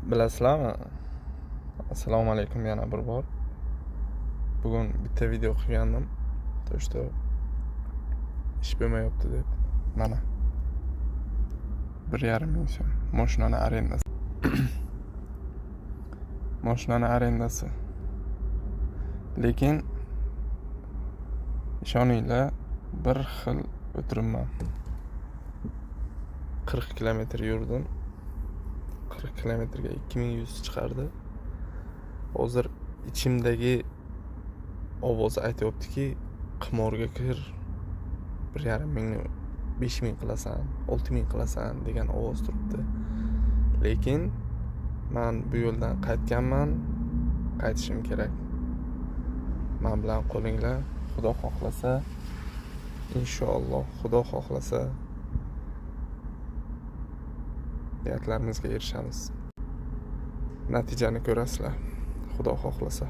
Bilasizlarmi? Assalomu alaykum yana bir bor. Bugun bitta video qilgandim. То что ish bo'lmayapti deb. Mana. 1,5 ming so'm. Mashinani arendasi. Mashinani arendasi. Lekin ishoninglar, bir xil o'tiribman. 40 kilometr yurdim. 40 kilometrga 2100 chiqardi. Hozir ichimdagi ovoz aytyaptiki, qimorga kir, 1,5 mingni 5000 qilasan, 6000 qilasan degan ovoz turibdi. Lekin man bu yo'ldan qaytganman, qaytishim kerak. Man bilan qolinglar, Xudo xohlasa, inshaalloh, Xudo xohlasa niyatlarimizga erishamiz. Natijani ko'rasizlar, Xudo xohlasa.